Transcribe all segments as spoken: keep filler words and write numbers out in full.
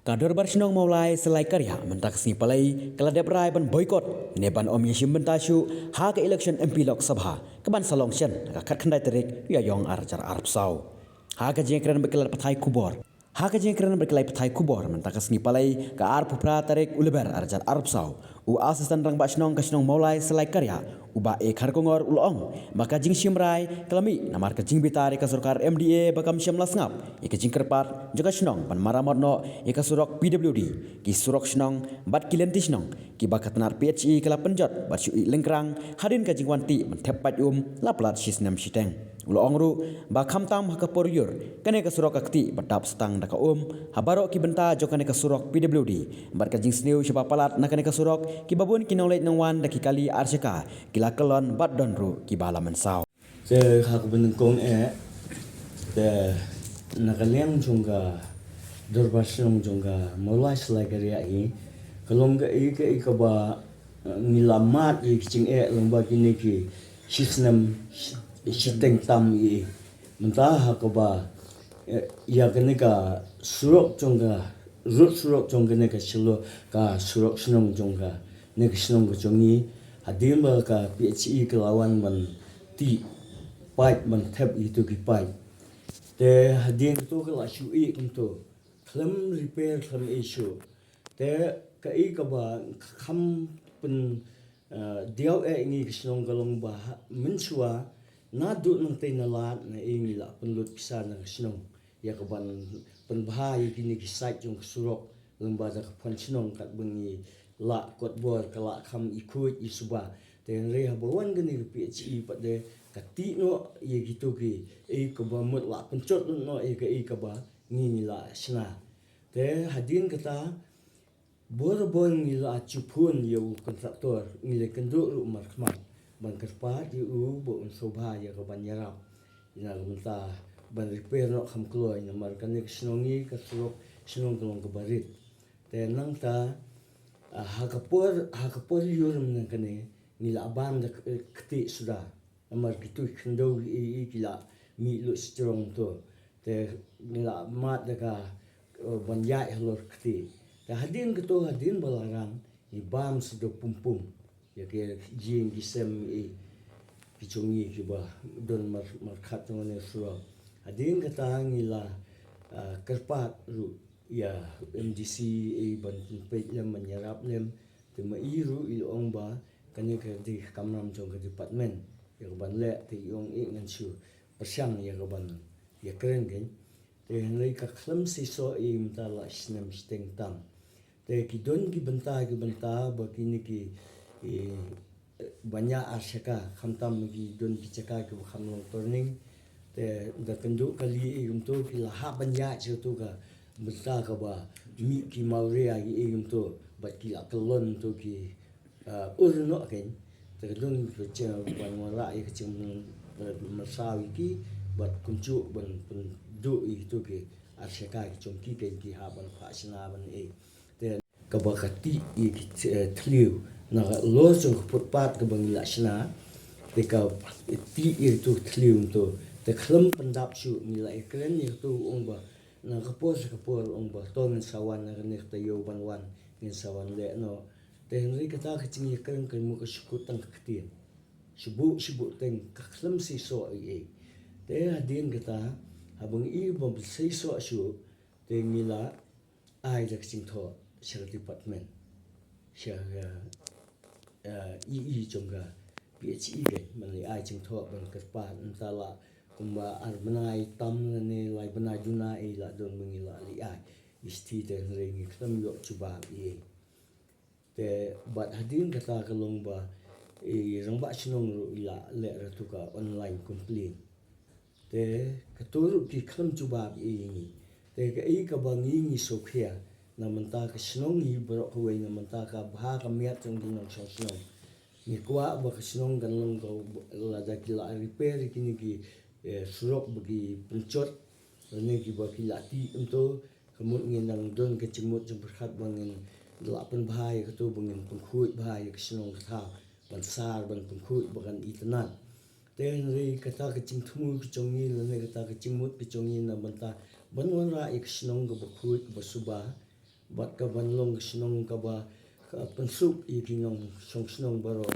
Ka Dorbar Shnong Mawlai Salai Kariah mynta ka sngi Palei ka la dep rai ban boycott ne ban ym ïashim bynta shuh ha ka election M P Lok Sabha ka ban sa long shen ha ka khatkhyndai tarik Ïaiong arhajar arphew saw. Ha ka jingkren bad ki lad pathai khubor, ha ka jingkren bad ki lad pathai khubor mynta ka sngi Palei ka arphew phra tarik u Lber arhajar arphew saw, u Assistant Rangbah Shnong ka shnong Mawlai Salai Kariah, u Bah A Kharkongor u la ong ba ka jingshim rai ka la mih namar ka jingbitar ïa ka sorkar M D A ba kam shym la sngap ïa ka jingkyrpad jong ka shnong ban maramot noh ïa ka surok P W D, ki surok shnong bad ki lynti shnong kiba ka tnat P H E ka la pynjot bad shu ïeh lyngkrang hadien ka jingwan tih ban thep paid um la palat shi snem shiteng. U la ong ruh ba khamtam ha ka por ïur kane ka surok ka ktieh bad dap stang da ka um ha baroh ki bynta jong kane ka surok P W D bad ka jingsniew shaba palat na kane ka surok kiba bun ki nongleit nongwan da ki kali arshaka ki la kyllon bad don ruh kiba la mynsaw. Te ha kaba nyngkong eh, te na ka liang jong ka Dorbar Shnong jong ka Mawlai Salai Kariah hi ka long kaei kaei kaba, eh, ngi la mad ïa ki jingeh lyngba kine ki shi snem shi, shiteng tam hi. Mynta ha kaba, eh, ïa kane ka surok jong ka, rud surok jong kane ka shlur, ka surok shnong jong kane ka shnong ka jong ngi, hadien ba ka P H E ka la wan ban tih paid, ban thep ïa kito ki paid. Te hadien kito ka la shu ïeh kumto, khlem repair, khlem issue. Te kaei kaba kham pyn, eh, diaw eh ngi ka shnong ka long ba ha, mynshuwa naduh nangtei na lad na ei ngi la pynlut pisa na ka shnong ïa ka ban pynbha ïa kine ki sait jong ka surok lyngba da ka fund shnong katba ngi la kot bor, ka la kham i khuid i suba. Te hynrei haba wan kane ka P H E pat de ka tih noh ïa kito ki, ei kaba mut la pynjot noh ïa kaei kaba ngi ngi la shna. Te hadien kata, bor bor ngi la ju phone ïa u contractor, ngi la kynduh ruh markhmat ban kyrpad ïa u ba un sngewbha ïa ka ban ïarap ïa ka bynta ban repair noh kham kloi, namar kane ka shnong ngi ka surok shnong ka long kaba rit. Te nangta, ah, ha ka por, ha ka por ïur mynta kane ngi la bam da k-, kti suda. Namar kito ki khyndew ki, i, i ki la mih lut shi jrong to. Te ngi la mad da ka, eh, ban ïaid halor kti. Te hadien kito, hadien ba la rang, ngi bam sa da pum pum ïa ki ïing ki sem, i ki jong ngi kiba don mar, markhat jong kane ka surok. Hadien kata ngi la, ah, kyrpad ruh ïa M D C, i ban pynpeit lem, ban ïarap lem. Te ma i ruh i ong ba kane ka dei ka kamram jong ka department ïa ka ban leh, te i ong i ngan shu pyrshang ïa ka ban ïakren kein. Te hynrei ka khlem seisoh i mynta la shi snem shiteng tam. Te ki don ki bynta, ki bynta ba kine ki, i, ban ïa arshaka, khamtam ki don ki jaka kiba kham long turning. Te da kynduh kali i kumto ki la hap ban ïa sha to ka bynta kaba mih ki mawria i kumto, bad ki la kyllon to ki, ah, ur noh kein. Te ka don ka jing ban wanrah ïa ka jing, eh, myrsaw ïa ki, bad kumjuh ban pynduh ïa kito ki arshaka ki jong ki kein, ki hap ban phah shna ban ei. Te kaba ka tih ïa ki, eh, thliew na ka lor jong ka footpath kaba ngi la shna. Te ka tih ïa kito thliew to. Te khlem pyndap shuh ngi la ïakren ïa kito, ong ba na ka por sha ka por, ong ba to ngin sa wan, na kane ka taïew ban wan ngin sa wan leh noh. Te hynrei kata ka jingïakren ka mut ka shu kut tang ka ktien. Shu buh, shu buh teng, ka khlem seisoh ei ei. Te hadien kata, haba ngi i ba seisoh shuh, te ngi la ai da ka jingthoh sha ka department, sha ka, eh, E E jong ka P H E kein, ban leit ai jingthoh ban kyrpad. Mynta la kumba ar bnai tam lane lai bnai duna ei la don ba ngi la leit ai. Isti te hynrei ngi khlem ïoh jubab ei ei. Te bad hadien kata ka long ba i rangbah shnong ruh i la leh ra tu ka online complaint. Te kato ruh ki khlem jubab ïa ngi. Te kaei kaba ngi ngi sngewkhia na mynta ka shnong hi baroh kawei, na mynta ka bha ka miat jong ki nongshong shnong. Ngi kwah ba ka shnong kan long ka, lada ki la repair kine ki, eh, surok ba ki pynjot, lane kiba ki la tih kumto, ka mut ngin nang don ka jingmut jingpyrkhat ba ngin lah pynbha ïa kato, ba ngin pynkhuid bha ïa ka shnong ka thaw, ban sar, ban pynkhuid ba kan itynnad. Te hynrei kata ka jingthmu ka jong ngi lane kata ka jingmut ka jong ngi na bynta ban wanrah ïa ka shnong kaba khuid kaba suba, Bad ka ban long ka shnong kaba ka pynsuk ïa ki nongshong shnong baroh.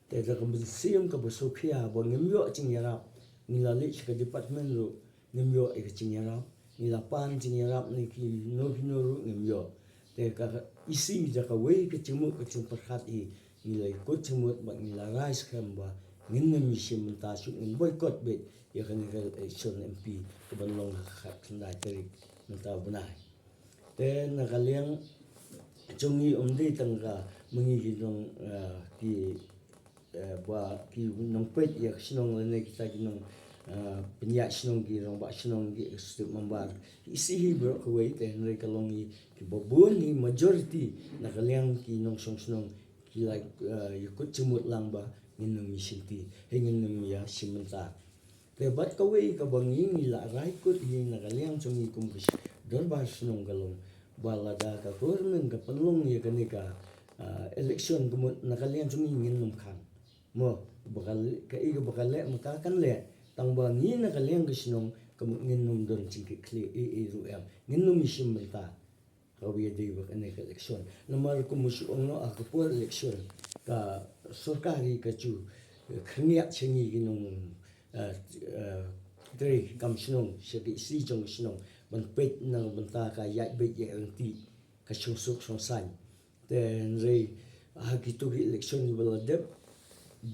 Te da ka mynsiem kaba sngewkhia ba ngim ïoh jingïarap, ngi la leit sha ka department ruh ngim ïoh ïa ka jingïarap, ngi la pan jingïarap na kino kino ruh ngim ïoh. Te ka isi da kawei ka jingmut ka jingpyrkhat hi, ngi la ïakut jingmut bad ngi la rai skhem ba ngin nym ïashim bynta shuh, ngin boycott beit ïa kane ka election M P kaban long ha ka khatkhyndai tarik mynta u bnai. Te na ka liang jong ngi ym dei tang ka ma ngi ki nong, eh, ki, eh, ba ki nongpeit ïa ka shnong lane kita ki nong, eh, pynïaid shnong, ki rangbah shnong, ki executive member, ki isi hi baroh kawei, te hynrei ka long hi kiba bun hi, majority na ka liang ki nongshong shnong ki la, eh, ïakut jingmut lang ba ngin nym ïashim ti, hynrei ngin nym ïashim bynta. Te bad kawei kaba ngi, ngi la rai kut hi na ka liang jong ngi kum ka sh-, dorbar shnong ka long ba lada ka government ka pynlong ïa kane ka, ah, election ka mut na ka liang jong ngi ngin nym khang. Mo, ba ka le-, kaei kaba ka leh ma ka kan leh. Tang ba ngi na ka liang ka shnong ka mut ngin nym don jingkitkhlieh ei ei ruh em. Ngin nym ïashim bynta. Kaba ïadei bad kane ka election. Namar kum u shu ong noh ha ka por election, ka sorkar hi ka ju, eh, khyrngiat sha ngi ki nong, eh, eh, trei kam shnong, sha ki isi jong ka shnong ban peit na ka bynta ka ïaid beit ïaid ryntih, ka shongsuk shongsaiñ. Te hynrei ha kito ki election kiba la dep,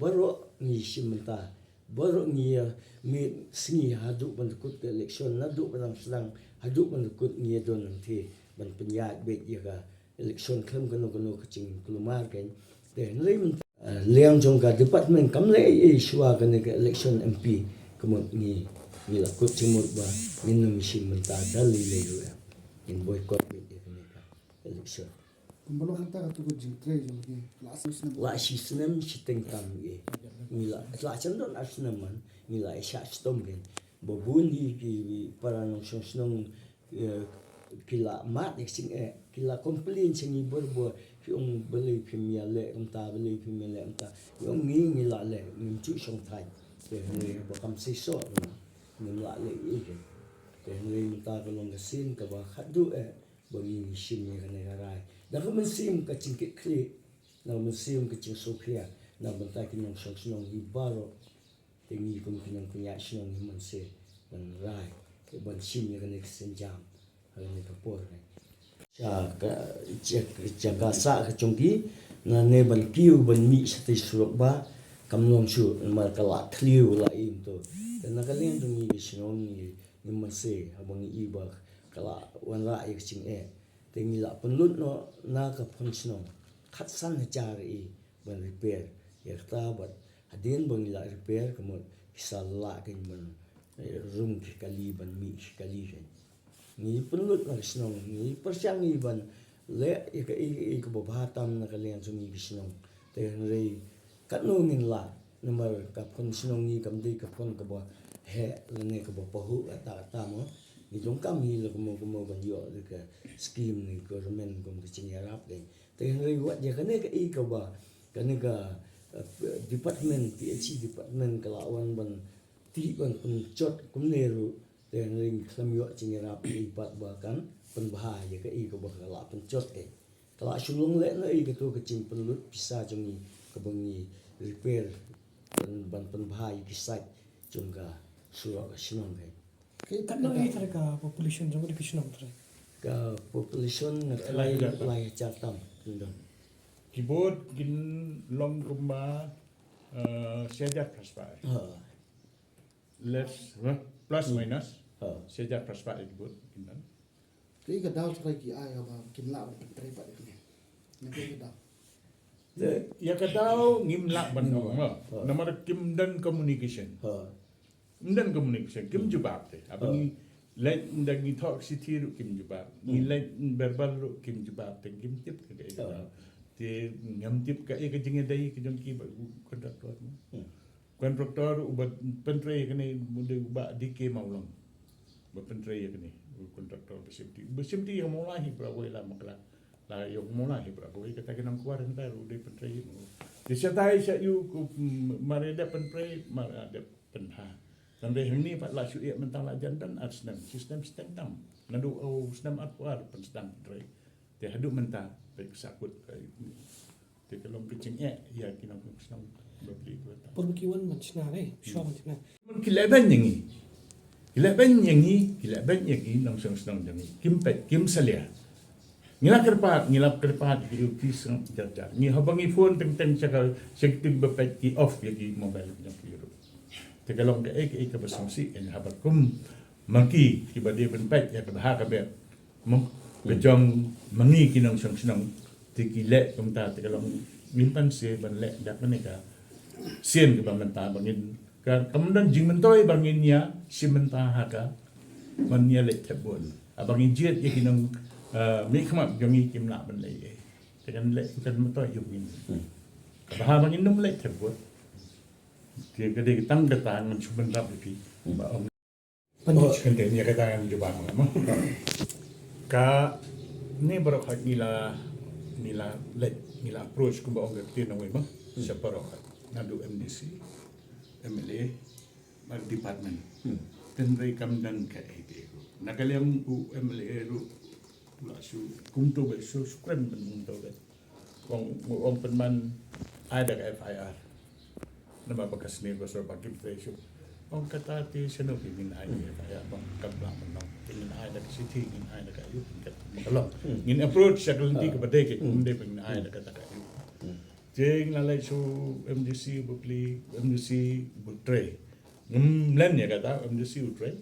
baroh ngi shim bynta, baroh ngi ïa mih sngi haduh ban da kut ka election, naduh ba dang sdang haduh ban da kut ngi ïa don hangtei ban pynïaid beit ïa ka election khlem kano kano ka jingkulmar keiñ. Te hynrei mynta, eh, liang jong ka department kam leh ei ei shuwa kane ka election M P, ka mut ngi, ngi la kut jingmut ba ngin nym shim bynta da lei lei ruh em. Ngin boycott beit ïa kane ka election. Kumba long mynta katu ka jingtrei jong ki, la shi snem. La shi snem shiteng tam ïa. Ngi la, la jan don ar snem man, ngi la ïa shah shitom keiñ. Ba bun hi ki para nongshong shnong, eh, ki la mad ïa ka jingeh, ki la complain sha ngi bor bor, ki ong balei phim ïaleh kumta, balei phim ïaleh kumta. Ngi ong ngi, ngi la leh, ngim ju shong thait. Te hynrei ba kam seisoh, ngim lah leh ei ei. Te hynrei mynta ka long ka sien kaba khatduh eh ba ngi shim ïa kane ka rai. Na ka mynsiem ka jingkitkhlieh, na ka mynsiem ka jingsngewkhia na ka bynta ki nongshong shnong hi baroh. Te ngi kum ki nongpynïaid shnong ngim mynsiem ban rai, ban shim ïa kane ka sienjam ha kane ka por ne. Sha ka, sha, sha ka sah ka jong ki, na ne ban kiew ban mih shatei surok ba kam long shuh namar ka la thliew la im to. Te na ka liang jong ngi ki shnong ngi ngim mynsiem haba ngi i ba ka la wanrah ïa ka jingeh. Te ngi la pynlut noh na ka phon shnong khatsan hajar ïa i ban repair. Ïa kata bad hadien ba ngi la repair ka mut ki sa lah keiñ ban, eh, rung ki kali ban mih ki kali keiñ. Ngi pynlut na ka shnong, ngi pyrshang ngi ban leh ïa kaei kaei kaba bha tam na ka liang jong ngi ki shnong. Te hynrei katno ngin lah, namar ka phon shnong ngi kam dei ka phon kaba heh lane kaba pahuh katta katta mo. Ngi donkam hi la kumno kumno ban ïoh da ka scheme ne government kum ka jingïarap dei. Te hynrei wat ïa kane kaei kaba kane ka, eh, department, P H E department ka la wan ban tih ban pynjot kumne ruh. Te hynrei ngi khlem ïoh jingïarap ei pat ba kan pynbha ïa kaei kaba ka la pynjot eh. Ka la shu long leh na ei kato ka jingpynlut pisa jong ngi kaba ngi repair ban, ban pynbha ïa ki sait jong ka surok ka shnong keiñ. Katno i trai ka population jong ka shnong trai? Ka population nga trai lai hajar tam. Ki vote kin long kumba, eh, shi hajar plus ba. Ha. Less, eh, plus minus. Ha. Shi hajar plus ba ki vote kin long. Te ka daw trai ki ai ba kim lah ban pyntrei pat ïa kane. Nang ka daw. Ïa ka daw ngim lah ban ong ma. Ha. Namar kim don communication. Ha. Ym don communication, kim jubab te. Haba ngi leit ynda ngi thok shithi ruh kim jubab. Ngi leit verbal ruh kim jubab te, kim tip ka, ka, ka. Te ngam tip kaei ka jingïadei ka jong ki bad u contractor. Contractor uba pyntrei kane u dei u Bah D K Mawlong. Ba pyntrei kane u contractor ba shim ti. Ba shim ti ïa ka Mawlai hi para kawei la Makla. La ïa ka Mawlai hi para kawei kata ki nongkwar hynrei u dei pyntrei. Te shatai sha ïa u, mm, mar ïa dep pyntrei, mar ïa dep pynbha. Tang dei hangne pat la shu ïa mynta la jan don ar snem, shi snem shiteng tam. Naduh u snem arphew ar pynstad pyntrei. Te haduh mynta peit ka sahkut ka, te ka long ka jingeh ïa ki nongshong shnong bapli bapli. Por ba ki wan ban shna re, shuwa ban shna. Ki leh beiñ ïa ngi. Ki leh beiñ ïa ngi, ki leh beiñ ïa ngi nongshong shnong jong ngi. Kim peit, kim salia. Ngi la kyrpad, ngi la kyrpad ïa ki shnong jar jar. Ngi haba ngi phone teng teng sha ka, sha ki, ba peit ki off ïa ki mobile jong ki ruh. Te ka long kaei kaei kaba sngewsih, haba kum ma ki kiba dei ban peit ïa ka bha ka miat. Mo, ka jong ma ngi ki nongshong shnong, te ki leh kumta, te ka long ngim pan se ban leh da kane ka sien kaba mynta ba ngin, ka, kam don jingmyntoi ba ngin ïa shim bynta ha ka, ban ïa leit thep vote. Haba ngin jied ïa ki nong, eh, mihkhmat jong ngi kim lah ban leh ei. Te kan leh, kan myntoi ïa ngin. Kaba ha ba ngin ym leit thep vote. Te ka dei tang kata ngan shu bynrap ïa phi. Ba ong Pynjah. Oh, kan te, ïa kata ngan jubab ma. Kane baroh khoit ngi la, ngi la leit, ngi la approach kumba ong ka ktien nongwei ma. Sha baroh khoit. Naduh M D C, M L A, bad department. Tynrai kam don kaei kaei ruh. Na ka liang u M L A ruh, u la shu kumto beit, shu, shu kren ban kumto beit. Ong, ong pynban ai da ka F I R. Namar ba ka sniew ka sor ba kim trei shuh. Ong kata te shano phi ngin ai da ka F I R ba kam lah ban long. Te ngin ai da ka shithi, ngin ai da ka aïu, ngin kat ba ka long. Ngin approach sha ka lynti kaba dei, ym dei ba ngin ai da kata ka aïu. Te ngin leit sha u M D C bapli, M D C u trei. Ngim len ïa kata, M D C u trei.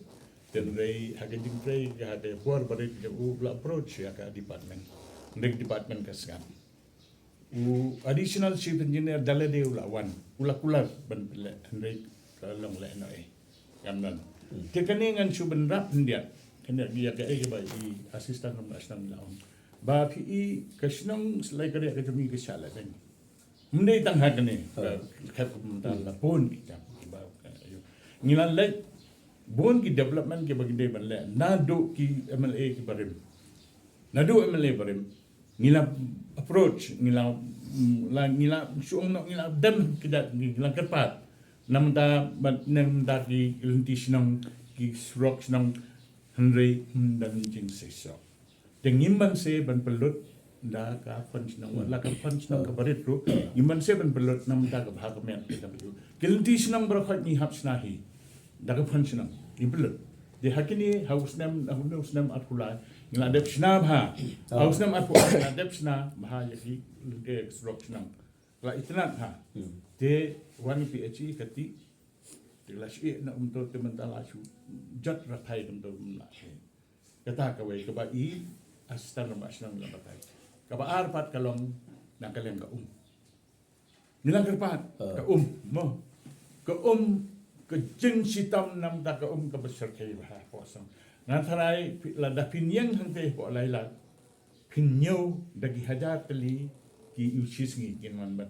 Tynrai ha ka jingtrei, ha ka por ba rit ka u la approach ïa ka department. Hynrei ka department ka sngap. U additional chief engineer da lade u la wan, u la kular ban leh, hynrei ka long lehnohei. Kam don. Te kane ngan shu bynrap khyndiat. Khyndiat ïa kaei kaba i assistant nongshong shnong la ong. Ba phi i ka shnong Sleikhriat ka jong ngi ka shah lehbeiñ. Ym dei tang ha kane, ka khep kumta la bun ki kam kiba, eh, ngi la leh bun ki development kiba ngi dei ban leh naduh ki M L A kiba rim. Naduh M L A barim. Ngi la approach, ngi la, mm, la, ngi la shu ong noh, ngi la dem ki da, ngi la kyrpad. Namar da, ba, namar da ki lynti shnong, ki surok shnong, hynrei ym don jingseisoh. Te ngim banse ban pynlut da ka fund shnong, wat la ka fund shnong kaba rit ruh, ngim banse ban pynlut namar da ka bha ka miat ka jong ki. Ki lynti shnong baroh khoit ngi hap shna hi da ka fund shnong, ngim pynlut. Te ha kine, ha u snem, ha une u snem arphew lai ngi la dep shna bha. Ha u snem arphew ar ngi la dep shna bha ïa ki lynti surok shnong. La itynnad bha. Te wan P H E ka tih. Te la shu ïeh na um to, te mynta la shu jot rathai kumto, ym lah. Kata kawei kaba i assistant rangbah shnong la batai. Kaba ar pat ka long na ka liang ka um. Ngi la kyrpad ka um, mo. Ka um, ka jingshitom namar ka um kaba shyrkhei bha hapoh shnong. Nga tharai lada phin ïeng hangtei hapoh Lailad, phin ñiew da ki hajar tylli ki u shisngi kin wan ban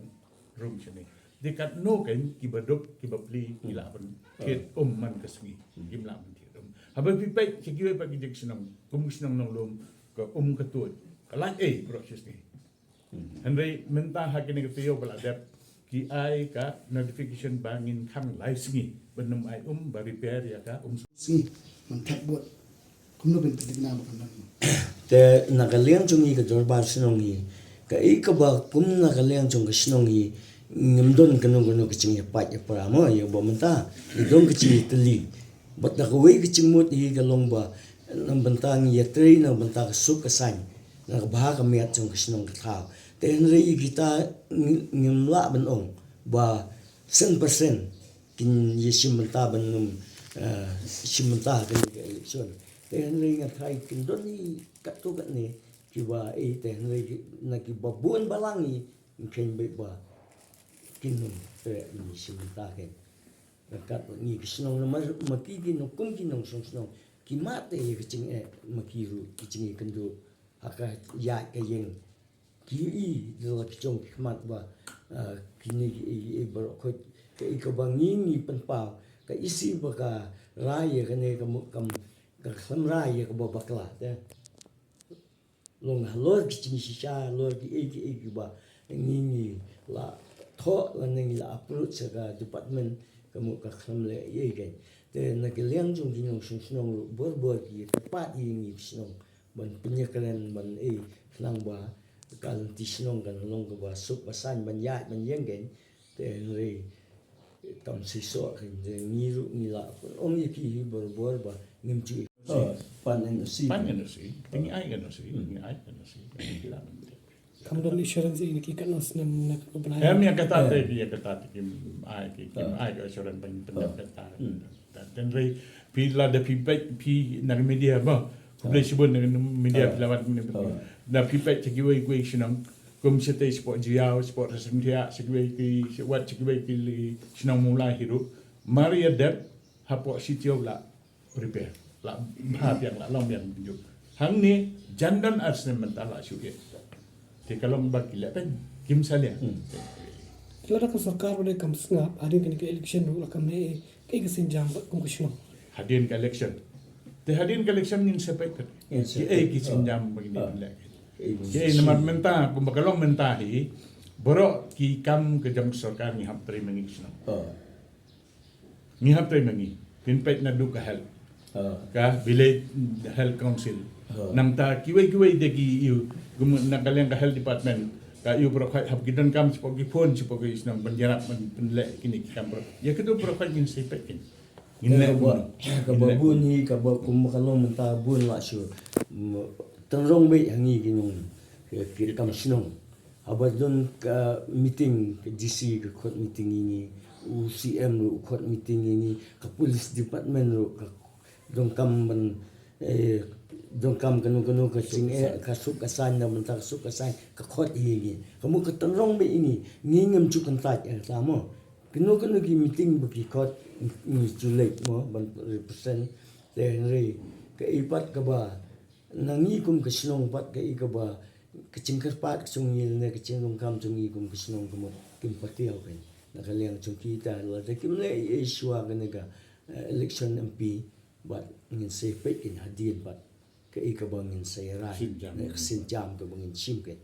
rung shane. Te katno kein kiba duk kiba pli ki lah ban thied um man ka sngi. Kim lah ban thied um. Haba phi peit sha kiwei pat ki jaka shnong, kum ka shnong Nonglum, ka um ka tuid. Ka lait ei baroh shisngi. Hynrei mynta ha kine ki taïew ba la dep, ki ai ka notification ba ngin khang lai sngi ban ym ai um, ba repair ïa ka um. Sngi ban thep vote. Kumno ban pynthikna ba kan long? Te na ka liang jong ngi ka dorbar shnong hi, kaei kaba kum na ka liang jong ka shnong hi, ngim don kano kano ka jingïapait ïapra mo, ïa ba mynta ngi don ka jingïatylli. Bad na kawei ka jingmut hi ka long ba na bynta ngi ïatrei na bynta ka suk ka saiñ, na ka bha ka miat jong ka shnong ka thaw. Te hynrei ïa kita ngi, ngim lah ban ong ba san percent kin ïa shim bynta ban ym, eh, shim bynta ha kane ka election. Te hynrei nga tharai kin don hi katto katne kiba, eh, te hynrei na kiba bun balang hi, ngin kheiñ beit ba kin ym treh ban ïa shim bynta kein. Kat ngi ki shnong na ma, ma ki ki nong kum ki nongshong shnong ki mad te ïa ka jingeh, ma ki ruh ki jingïakynduh ha ka ïaid ka ïeng. Ki i da la ki jong ki khmat ba, ah, kine ki i, i baroh khoit ka i kaba ngi ngi pynpaw ka i si ba ka rai ïa kane ka mu-, kam, ka khlem rai ïa kaba bakla te. Long halor ki jingshisha, halor ki ei ki ei kiba ngi ngi la thoh lane ngi la approach sha ka department, ka mut ka khlem leh ei ei kein. Te na ka liang jong ki nongshong shnong ruh bor bor ki kyrpad ïa ngi ki shnong ban pynïakren ban ei khnang ba ka lynti shnong kan long kaba suk ba saiñ ban ïaid ban ïeng kein. Te hynrei kam shisha kein, te ngi ruh ngi la ong ïa phi hi bor bor ba ngim ju. Ah, pan N O C. Pan N O C. Te ngi ai N O C, ngi ai N O C. Kam don assurance ïa ki katno snem ne katno bnai. Em, ïa kata te, ïa kata te kim ai ki, kim ai ka assurance ban pyndep kata. Te hynrei phi lada phi peit phi na ka media ba. Khublei shibun na ka media phi la wan na. Da phi peit sha kiwei kiwei shnong. Kum shatei shapoh Jaïaw, shapoh Raisynthiah, sha kiwei ki, sha wat sha kiwei ki shnong Mawlai hi ruh. Mar ïa dep hapoh shi taïew la prepare. La bha biang, la long biang, juk. Hangne jan don ar snem mynta la shu ïa. Te ka long ba ki leh pyn, kim salia. Lada ka sorkar ba dei kam sngap hadien kane ka election ruh, la kam leh kaei ka sienjam bad kum ka shnong? Hadien ka election. Te hadien ka election ngin sa peit pyn. Ngin sa peit. Kaei ka sienjam ba ngin leh. Kaei namar mynta kumba ka long mynta hi, baroh ki kam ka jong ka sorkar ngi hap trei ma ngi ki shnong. Ngi hap trei ma ngi. Phin peit naduh ka health. Ka village health council. Nangta kiwei kiwei de ki ïoh, kum na ka liang ka health department. Ka ïoh baroh khoit, hap ki donkam shapoh ki phone shapoh ki shnong ban ïarap ban pynleh kine ki kam baroh. Ïa kito baroh khoit ngin sa peit kein. Ngin leh kumno. Kaba bun hi, kaba kum ka long mynta bun la shu. Tynrong beit ha ngi ki nong, ki kam shnong. Haba don ka meeting, ka D C ka khot meeting ïa ngi, u C M ruh u khot meeting ïa ngi, ka police department ruh ka donkam ban, eh, donkam kano kano ka jingeh, ka suk ka saiñ, na bynta ka suk ka saiñ ka khot ïa ngi. Ka mut ka tynrong beit ïa ngi, ngi ngim ju kyntait ïa kata mo. Kano kano ki meeting ba ki khot, ngi ju leit mo ban represent. Te hynrei kaei pat kaba na ngi kum ka shnong pat kaei kaba ka jingkyrpad ka jong ngi ne ka jingdonkam jong ngi kum ka shnong ka mut kim patiaw kein. Na ka liang jong kita lada kim leh ei ei shuwa kane ka, eh, election M P bad ngin sa peit kein hadien bad kaei kaba ngin sa rai. Sienjam. Ne ka sienjam kaba ngin shim kein.